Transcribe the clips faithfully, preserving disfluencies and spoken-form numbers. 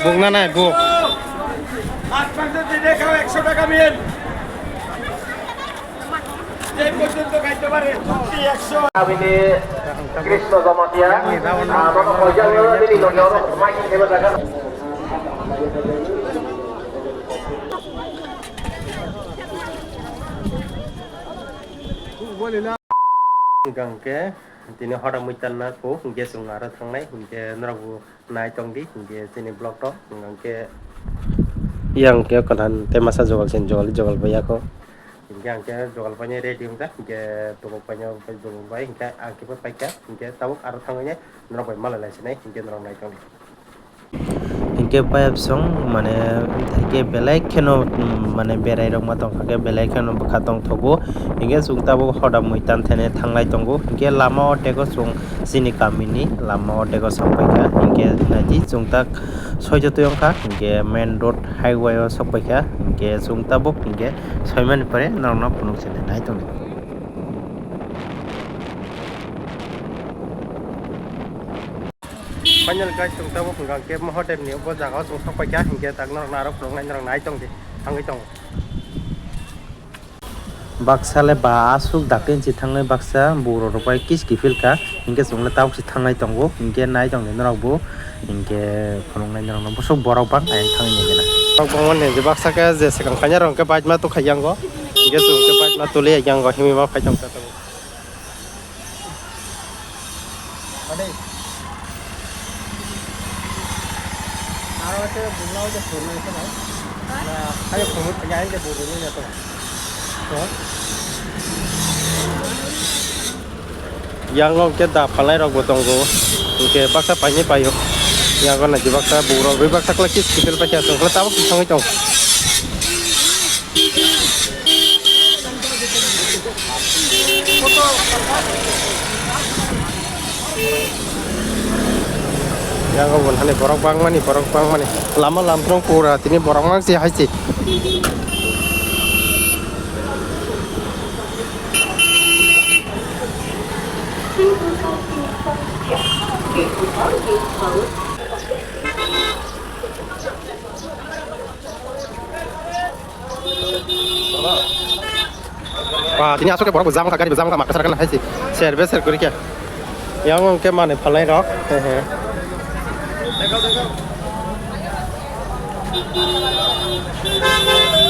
বুক না নাই, বুক। মাছ মাংস যেটা খাও, একশো টাকা মিল। যে পর্যন্ত খাইতে পারে, সত্যি একশো। আমি কৃষ্ণ জমাতিয়া, আহ, মনে হয় যে আমি ওরা দিলি, ওরা মাইক নেবে দেখা। Hingke tini hoda muitan na kok, hingke chwng aro thangnai, hingke norok bo nai tongdi, hingke chini vlog to, hingke yang ke kanan te masa jogal sen jogal, jogal bai ako, hingke ang ke jogal bai ready wngkha, hingke tobok bai jogal bai, hingke ang ke paikha, hingke tabuk aro thangwi nai norok bai malai lai sinai, hingke norok nai tongdi. Hingke bayapsong mane, hingke belai kheno, mm, mane berai rok ma tongkha khe belai kheno bwkha tongthogo. Hingke chwng tabuk hoda muitan thene thanglai tongo. Hingke lama o tei chwng chini kamini lama o tei sokpaikha. Hingke naidi chwng tak soito twi wngkha. Hingke main road highway o sokpaikha. Hingke chwng tabuk hingke soimani pore norokno phunuk sini nai tongdi. Final guys, chwng tabuk hwnkha khe Mahadev ni bo jaga o chwng sok paikha, hinkhe tak norok narok phunuknai norok nai tongdi, thangwi tongo. Baksa le ba aswk dakti si thangnai baksa borok rok bai kiski philkha, hinkhe chwng le tabuk si thangnai tongo, hinkhe nai tongdi norok bo, hinkhe phunuknai norok no bwswk borok bang ayang thangwi nai gana. Norok bangmani je baksa khe je swkang khaina rok hinkhe bike ma tubukha yango, hinkhe chwng khe bike ma tuli yango himwi ma phai tongkha tabuk. Ade. Aro te bungla oje phone na ito bai. Na, ayo phone ya inde bu bu ni to. Yang long ke da palai rok bo tongo. Ke baksa paini payo. Yang ko na di baksa bu rok, bi baksa kla kis kipel pa kya to. Kla tabuk thangwi tong. Yago bo hani borok bangmani, borok bangmani. Lama lamprong pura tini borok mang si hai si. Wah, tini aswk khe borok bo jam wngkha, gari bo jam wngkha, makasar kana hai se. Ser be ser kwrwi khe. Yang wng khe manwi phalnai rok. He he.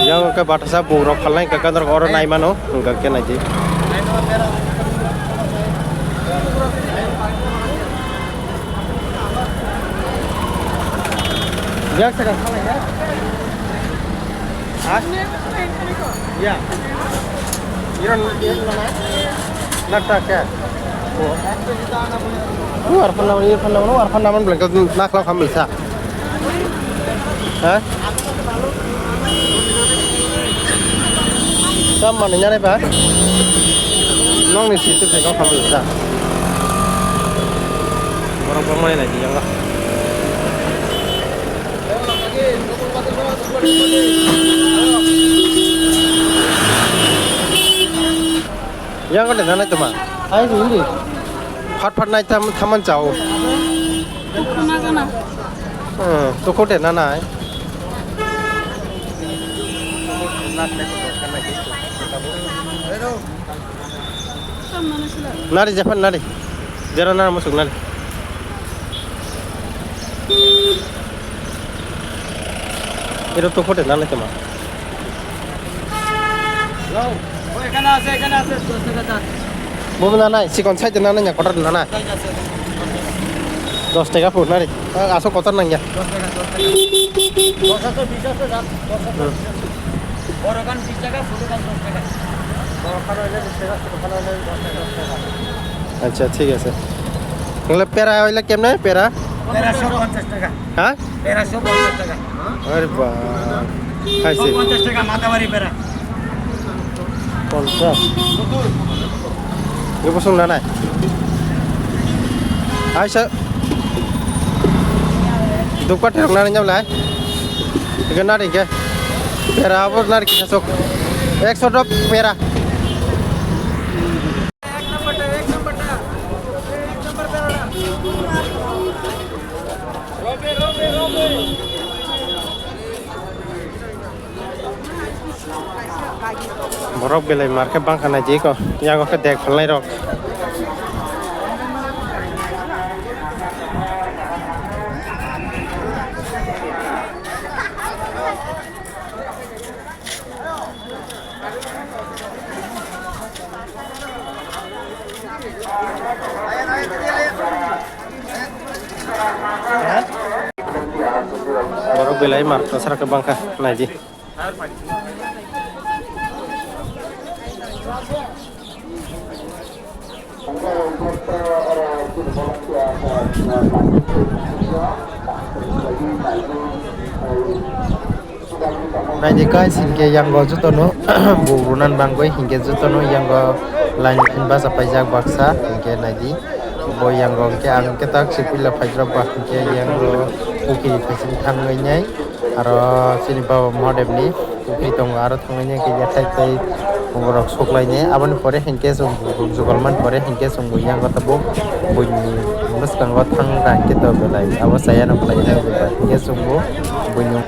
Yang wng khe batasa buk rok phalnai wngkha, norok oro nai mano, wngkha khe nai di. Yang sakang phalnai ya. Ha? Ya. Iron, iron mana? Nata kya? Wo. Wo arphan naman, irphan naman, wo arphan naman belengka nakla khamil sa. Ha? Tam mana nyare ba? Nong ni situ belengka khamil sa. Borok bangmani nai di yang lah. Yang kau dengar itu mah. Ayo sini. Phat phat nai tam thaman chao. Tukuna kana. Hmm, tu kau dengar nai. Nari Japan nari. Jera nari masuk nari. Ero to khote nari toma. Hello. Oi, এখানে আছে, এখানে আছে, দশ টাকা দাম। Bobo nanai, sikon side nanai, ya kotor nanai. Side আছে, এখানে। দশ টাকা ফুট নারে। আ-, আসো কত নাঙ্গা? দশ টাকা, দশ টাকা। দশ আছে, বিশ আছে, দাম। দশ আছে। হুম। বড় গান বিশ টাকা, ছোট গান দশ টাকা। বড় খান হইলে বিশ টাকা, ছোট খান হইলে দশ টাকা, দশ টাকা। আচ্ছা, ঠিক আছে। তাহলে পেরা হইলে কেমনে? পেরা? পেরা সব পঞ্চাশ টাকা। হ্যাঁ? তেরোশো পঞ্চাশ টাকা। আরে বাহ। খাইছে। সব পঞ্চাশ টাকা মাথাবাড়ি পেরা। পঞ্চাশ। এ বসুন না নাই। আইসা। দুপা ঠেরক না নিয়ে লাই। এখানে না রেখে। পেরা আবার না রেখে সব। একশো ডপ পেরা। এক নম্বরটা, এক নম্বরটা। এক নম্বর পেরাটা। রবে, রবে, রবে। Borok belai mar khe bangkha naidi ko, yago khe dek phalnai rok. Borok belai mar kwchar khe bangkha naidi. Naidi guys, hinkhe yango jotono bo runan bangwi, hinkhe jotono yango line line bacha paijak baksa, hinkhe naidi bo yango hinkhe ang khe tak se puila phaijak ba, hinkhe yango pukiri phaising thangwi nai. Aro chini baba Mahadevni pukri tongo, aro thangmani hwnkhe yathai tei borok suklaini. Aboni pore hwnkhe chwng borok jugalmani pore hwnkhe chwng bo yango tabuk buini bwskango thangkha hwnkhe to belai abo chayano khlai hwnkhe chwng bo buini.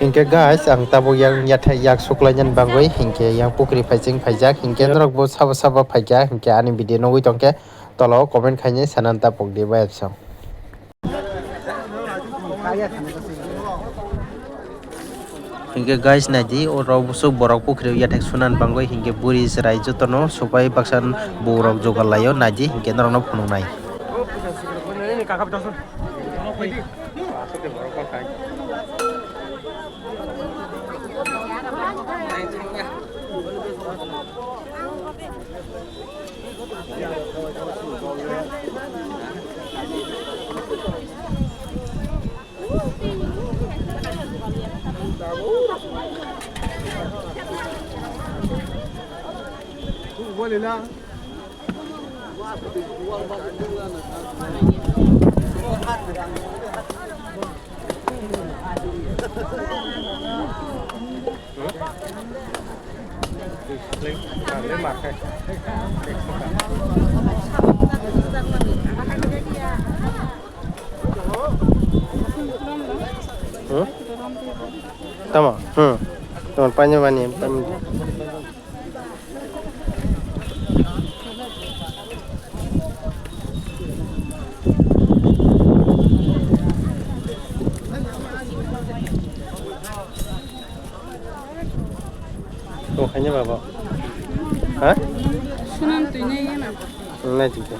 Hinkhe guys, ang tabuk yang yathai yak suklainani bagwi hinkhe yang pukri phaising phaijak, hinkhe norok bo sabo sabo phaikha hinkhe ani video nugwi tongkhe tolo comment khainai sanani tapok di bai absong. Hinkhe guys, naidi, oro bwswk borok pukhirwi yathek sunani bagwi hinkhe bwrwi chwrai jotono supai baksa borok jogal laio, naidi hinkhe norokno phunuknai. Hmm? Tama, hmm. Tama, panyo mani, panyo. Tongkhaina baba. Ha? Sunan twi nai gana. Nai twi khe.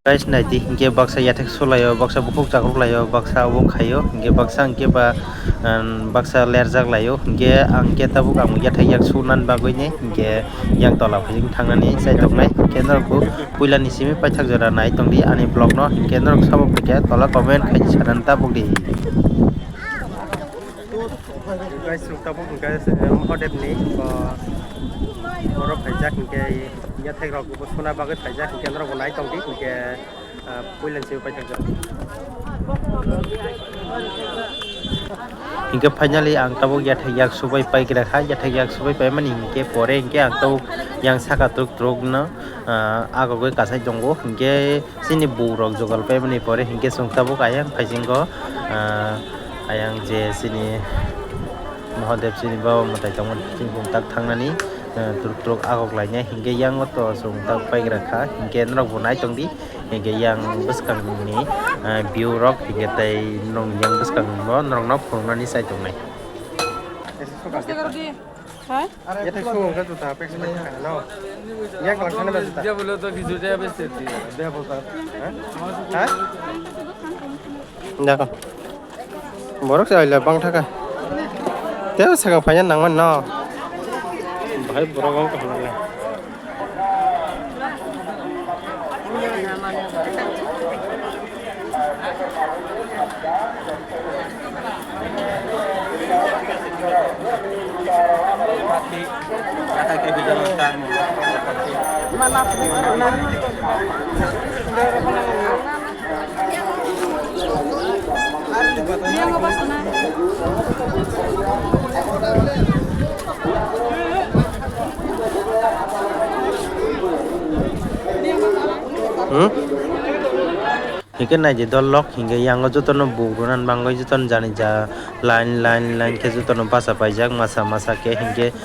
Guys, naidi, hinkhe baksa yathek sulaio, baksa bukhuk chakruk laio, baksa obo khaio, hinkhe baksa hinkhe ba, um, baksa lerjak laio, hinkhe ang khe tabuk ang yathek yak sunani bagwini, hinkhe yang tola phai thangnani chai tongnai, hinkhe norok bo puilani simi paithak jora nai tongdi ani vlog no, hinkhe norok sabo phaikhe tola comment khai sanani tabuk di. Guys, ruk tabuk hwnkhe, eh, Mahadev ni, ah, borok phaijak hinkhe, yathek rok bo suna bagwi phaijak hinkhe norok bo nai tongdi hinkhe, ah, puilani simi paithak jora. Hinkhe finally ang tabuk yathek yak subai paigra kha, yathek yak subai paimani hinkhe pore hinkhe ang tabuk yang saka truk truk no, ah, agogwi kasai tongo hinkhe. Chini borok jogal paimani pore hinkhe chwng tabuk ayang phaisingo, ah, ayang je chini Mahadev chini baba mwtai tongmani chini bumtak thangnani, ah, truk truk agok lainai hinkhe yango to chwng tabuk paigra kha hinkhe norok bo nai tongdi hinkhe yang bwskangni, ah, view rok hinkhe tei norok yang bwskango norokno phunuknani chai tongnai. Yathai sung wngkha juta pek se bai thang no. Yak lang thani ba juta. Dia bolo to kisu dia bes te dia. Dia bolo. Ha? Ha? Dakho. Borok se oila bang thaka. Tei sakang phaiya nangman no. Bahai borok wng kaham le. Hmm? Hingke naidi dol lok hingke yango jotono buk rwnan bangwi jotono jani ja line, line, line khe jotono bacha paijak masa, masa khe hingke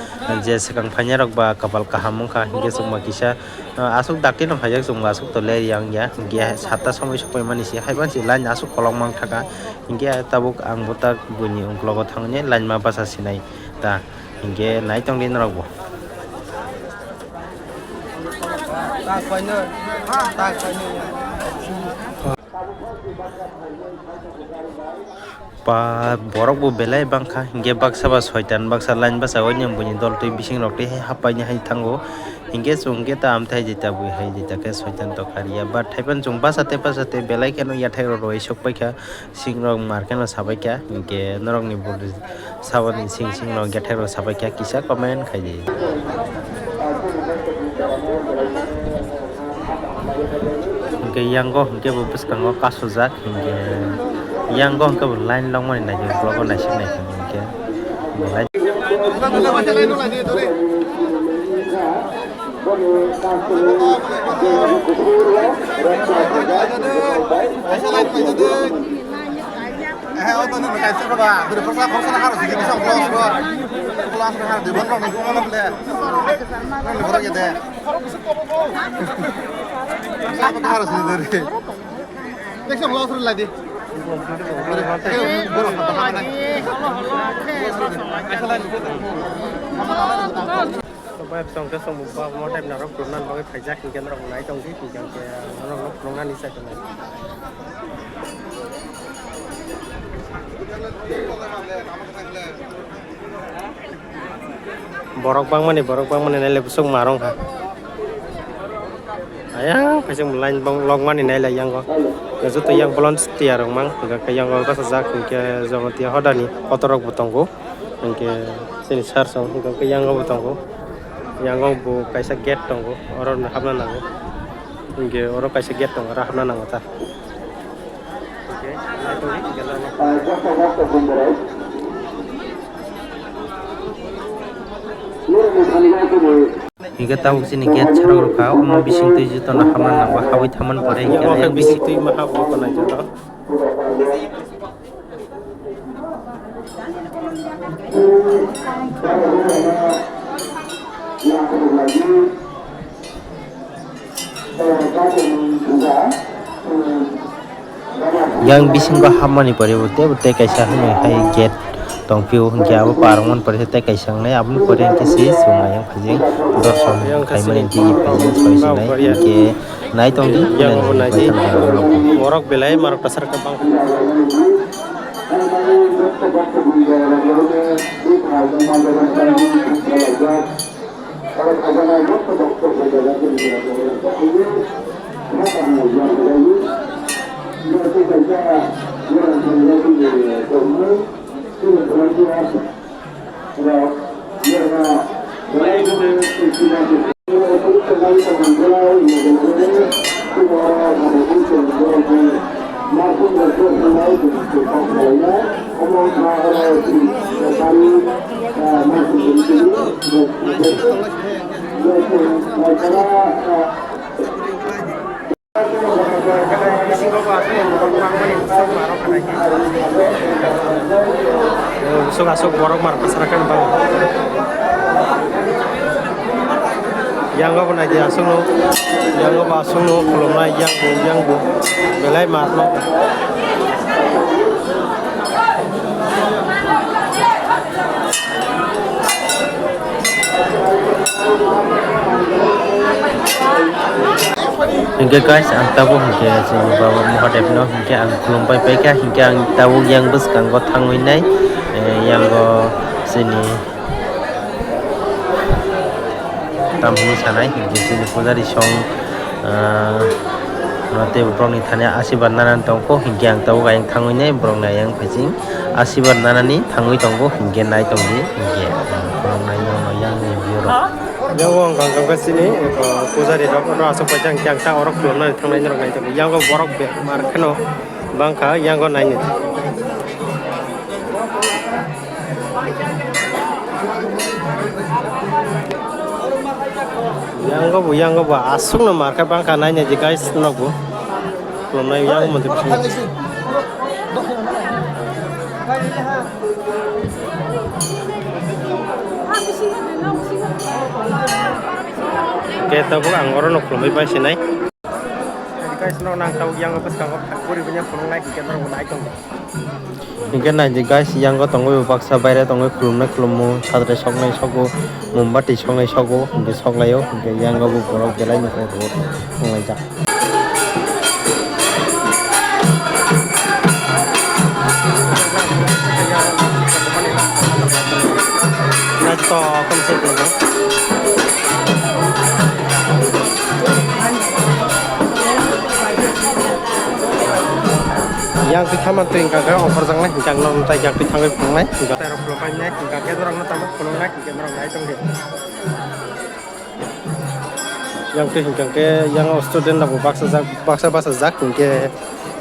je swkang phainai rok ba kapal kaham wngkha hingke chwngma kisa, ah, aswk dakti no phaijak chwngma aswk to ler yang ya hingke satta somoi sok paimani se haiban se line aswk kolok mang thaka hingke tabuk ang bo ta buini ungkologo thangwi line ma bacha sinai ta hingke nai tongdi norok bo. Pa borok bo belai bangkha, hingke baksa ba soitan, baksa line basa oini buini dol twi bising rok twi hai hapai ni hai thango, hingke chwng khe ta amtwi hai jeta bui hai jeta khe soitan tokha riya, but haiphano chwng basa tei basa tei belai kheno yathai rok roi sok paikha. Singrok market no sabaikha, hingke norokni bwrwi saboni sing sing no gethek rok sabaikha, kisa comment khaidi. Hingke yango hingke bo bwskango kasujak, hingke yango hingke bo line longmani naidi vlog o naisik naikha hingke. Bai tong khe chwng bo ba mo type narok khulumna bagwi phaijak, hinkhe norok nai tong di, hinkhe norok no khulumnani chai tongo. Borok bangmani, borok bangmani naile bwswk ma rwngkha. Ayang kaisa line bang logmani naile yango. Joto yang volunteer rok mang, hwnkhe yango bachajak, hwnkhe Jamatia hodani auto rok bo tongo. Hwnkhe chini sir song, hwnkhe yango bo tongo. Yango bo kaisa gate tongo, oro hapna nango. Hwnkhe oro kaisa gate tongo, oro hapna nango ta. Hingke tabuk chini gate chwrwng rwkha, omo bising twi jotono hapna nangba, habwi thaman pore hingke ayang bising twi ma habo. Yang bisingo hapmani pore bo tei, tei kaisa hwnwi hai gate tongphio, hwnkhe abo parwngmani pore tei kaisa wngnai, aboni pore hwnkhe se chwng ayang phajing dorson khaimani tei phajing soi sinai, hwnkhe nai tongdi. Borok belai marok tasar kwbang. Aswk aswk borok mar pasar khe bang. Yang bo nai di aswk no, yang bo aswk no khulumnai yang bo, yang bo belai mar no. Hinkhe guys, ang tabuk hinkhe chini Baba Mahadev no hinkhe ang khulumpai paikha, hinkhe ang tabuk yang bwskango thangwi nai, eh, yango chini tam hwnwi sanai, hinkhe chini pujari song, ah, no tei borokni thani asirbad nanani tongkho, hinkhe ang tabuk ayang thangwi nai, borokni ayang phaising asirbad nanani thangwi tongo, hinkhe nai tongdi, hinkhe ang khulumnai yang ni view rok. Yang wng kang kang khe chini, eh, pujari rok, oro aswk paisa hinkhe ang ta oro khulumnani thangnai norok nai tongdi, yang borok bek mar kheno bangkha, yang naini. Yang bo, yang bo aswkno markha bangkha naina di guys, nok bo. Khulumnai yang mantri. Khe tabuk ang oro no khulumwi pai sinai. Guys, no nang tabuk yang bwskango phak puri bini khulumnai hinkhe norok bo nai tongo. Hinkhe naidi guys, yango tongwi bo baksa baire tongwi khulumnai khulumo, sadre soknai sogo, mombati soknai sogo, hinkhe soklaio, hinkhe yango bo borok belai no tongo, tonglaijak. Naithotok khe se tongo. Yang twi thamma twi hwnkha khe offer jaknai hwnkhe ang norok tai yang twi thangwi phunuknai hwnkha. Tai rok khulumpai nai hwnkha khe norok no tamo phunuknai hwnkhe norok nai tongdi. Yang twi hwnkha khe yang o student rok bo baksa jak, baksa baksa jak hwnkhe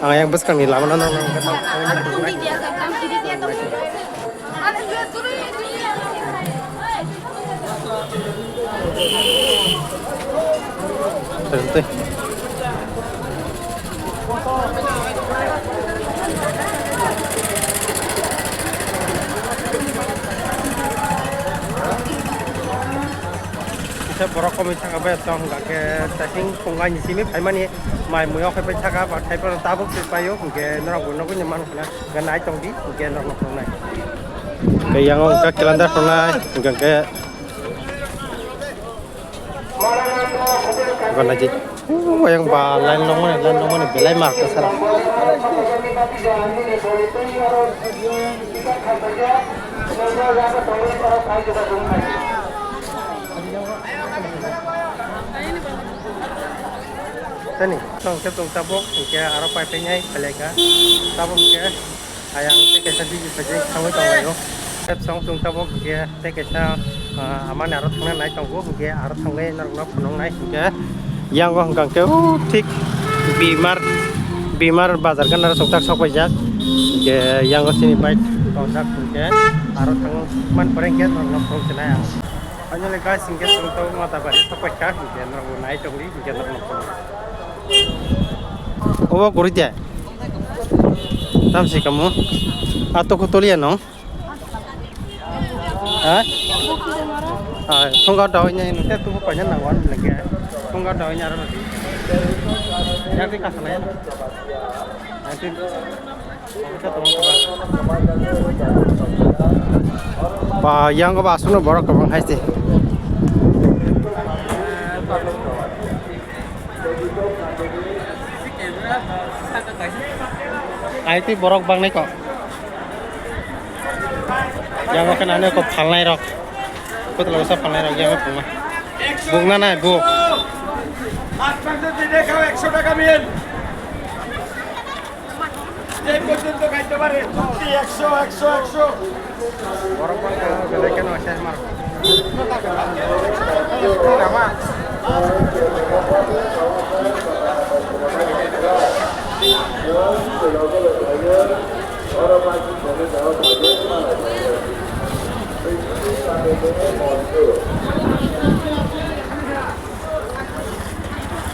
ang yang bwskang ni lama no norok no hwnkhe tamo phunuknai. Kisa borok komoi saka bai tong hwnkha khe chasing phunga ni simi phaimani mai muiyo khai pai saka ba thaiphano tabuk se paio hwnkhe norok bo nugui ni mankha na hwnkhe nai tong di hwnkhe norok no phunuknai. Hwnkhe yang o hwnkha calendar phunuknai hwnkhe. Gana je. Uh, yang ba line long mani, line long mani belai mar ka sara. Tani, tong khe tong tabuk, hwnkhe aro pai pai nai khalai kha. Tabuk hwnkhe. Ayang tei kaisa busy sajak thangwi tonglaio. Tep song chwng tabuk hwnkhe tei kaisa, ah, amani aro thangna nai tongo, hwnkhe aro thangwi norokno phunuknai hwnkhe. Yang o hwnkha khe, uh, thik Bimar, Bimar bazar gana aro soktak sok paijak. Hwnkhe yang o chini bike tongjak hwnkhe aro thangman pore hwnkhe norokno phunuknai ang. Finally guys, hwnkhe chwng tabuk Matabari sok paikha, hwnkhe norokbo nai tongdi, hwnkhe norokno phunuk. Obo kwrwi de. Tam si kamo. A to ko toliya no. Ha? Ah, thunga dawi nya no te tu ko nya na wan lege. Thunga dawi nya ro. Ya ke ka sana ya. Ba, yang ba aswkno borok kwbang hai se. Ai twi borok bangnai kok. Yang khe nani kok phalnai rok. Kotla sa phalnai rok yang kok. Buk na nai buk. মাছ মাংস যেটা খাও একশো টাকা বিল। যে পর্যন্ত খাইতে পারে, সত্যি একশো, একশো, একশো।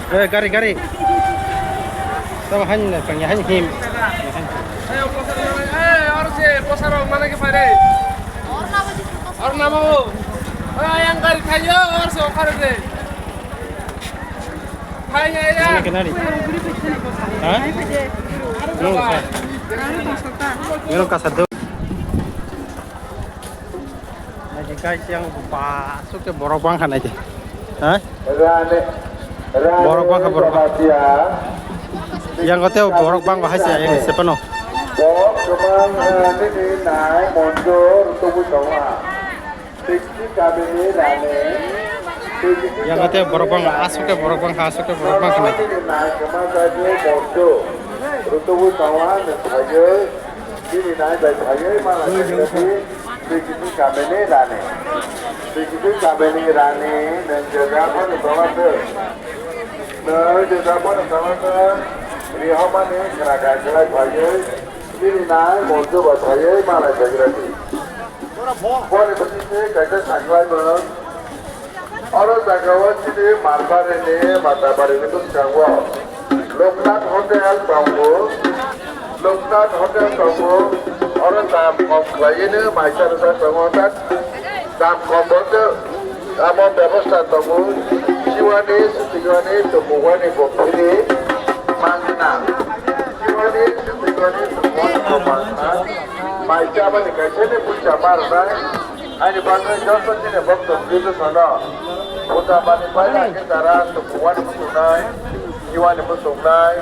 Eh, gari, gari. Tama han na, pang han him. Eh, or se, pasar mana ke pare? Or na mau. Ah, yang gari thayo, or se, or de. Hai, hai, ya. Ini kenali. Ha? Belum kasar. Belum kasar tu. Naji Guys, yang ba, aswk khe borok bangkha nai di. Ha? Rane, rane Borok bangkha, borok bangkha. Jamatia. Yang kote borok bangkha hai se, yang se pano. Borok kwbang, eh, nini nai monjor tubu tonga. Tikti kamini rane. Yang kote borok bangkha, aswk khe borok bangkha, aswk khe borok bangkha nai di. Nini nai kwma jagwi monjor. Rutubu tonga, nini phaiwi, nini nai bai phaiwi, mala jagwi. Twi kisi kamini rani. Twi kisi kamini rani, nwng jesa phano tongma se. Nwng jesa phano tongma se. Rihormani khwna kaisalai phaiwi, bini nai monjo bai phaiwi malai phaikhe rani. Boni bisi se kaisa saklaimung. Oro jagao chini Marparini, Matabarini bwskango Loknath Hotel tongo. Loknath Hotel tongo. Oro dam kom khlaiwino maisa rwjak tongo. Dam kom bo khe amo bebosta tongo. Chiwani, swtwigwani, tongmungwani bo phiri mangna. Chiwani, swtwigwani, tongmungwani bo mangna. Mai chabani kaisa ni puisa ma rwnai. Ani bagwi joto chini bokto Jisu sono. Puja mani paina khe dara tukuwani muchungnai, iwani muchungnai,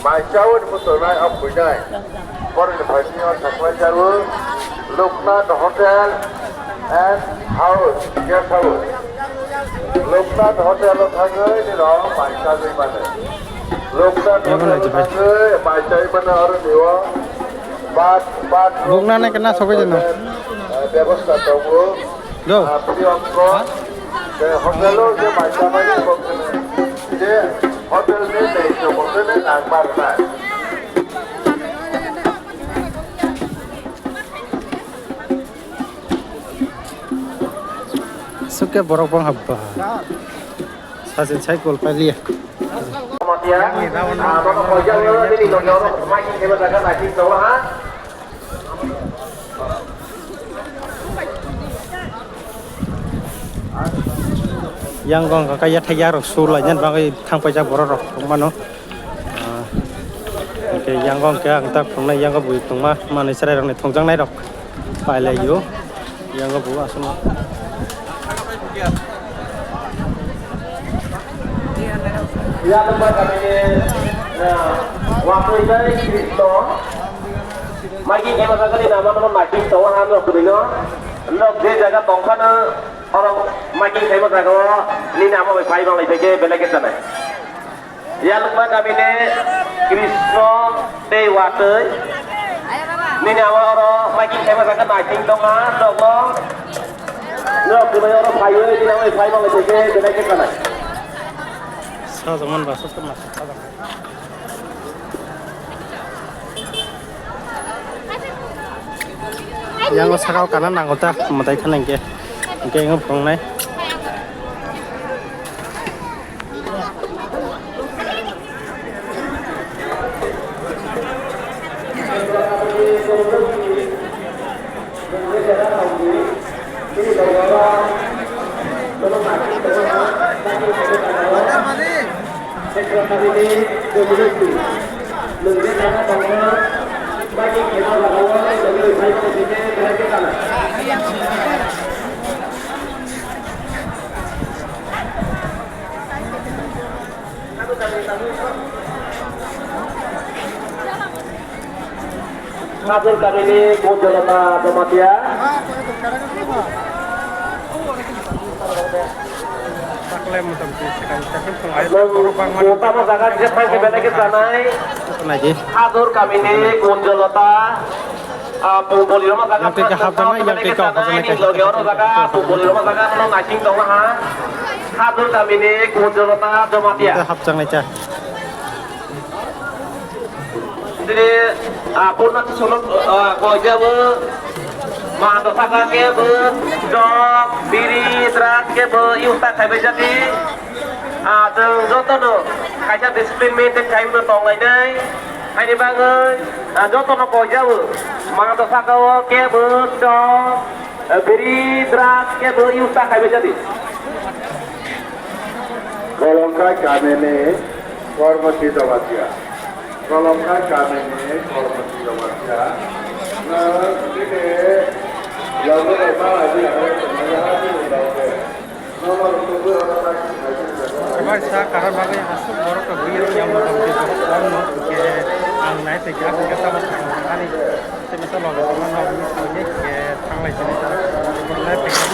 mai chawani muchungnai, a phuinai. Borokni phaisingno saklai jaru Loknath Hotel and House, Guest House. Loknath Hotel o thangwi nino mai chagwi mano. Loknath Hotel o thangwi mai chagwi mano aro nio. Bat, bat, Bukna nai kena sogwi jeno. Eh, bebosta tongo. Do. Ah, pri ongko. Eh, hotel o je mai chamani bokne. Je hotel ni nei to bokne nang mar na. Suke borok bang habba. Sasin cycle paliya. Matia, ah, bono koijago nini loge oro maiking kheba jaga naiking tongo ha. Yang gong ka ya thai yarok sur lai jan bagwi thang paijak borok rok mano. Ah, hingke yang gong ke ang tak thongnai yang bui tongma manui chwrai rok ni thongjak nai rok. Pailai yo. Yang bo aswk. Yang bo kami ni, eh, waktu itu Kristo. Magi kema jaga ni nama nama magi to ha no kuni no. Nok je jaga tongkha no orang magi kema jaga o ni nama bai pai bang lai ke belai ke tanai. Yalukma kamine Krishna tei watwi. Nini ama oro maiking khaima sakha naiting tongma, nokno. Nok kwbai oro phaiwi, nini ama phai mangai tongkhe, belai khe kanai. Sajokmani bwswk tongma sajak. Yango sakao kana nango ta, mwtai khana hingke. Hingke yango phunuknai. Hajor kamini Gunjolata Jamatia. Nung kota mo jaga je phai se belai ke sanai. Hajor kamini Gunjolata. Ah, Pungboliroma jaga yang teka hapjana, yang teka hapjana, loge oro jaga, Pungboliroma jaga, no naiting tongma ha. Hajor kamini Gunjolata Jamatia. Hapjana cha. Dini, ah, Purna Tisolok, ah, koijabo, ma to saka ke bo, dok, biri, drak ke bo, yuta khaibai jati. Ah, chwng jotono kaisa discipline maintain khaimano tonglainai. Haini bagwi, ah, jotono koijabo. Ma to saka o kebo chok, eh, biri, drugs kebo use ta khaibai jadi. Kolomkai kamini kormo sito basia. Kolomkai kamini kormo sito basia. Na, sini, lalu apa lagi yang lain? Bai sa kaham bagwi aswk borok rok biyang yang motamti borok kong no hwnkhe ang nai tongkha, hwnkhe tabuk ani simi sa logi tongma nogwi tongkhe thanglai sini sa borok nai tongkha.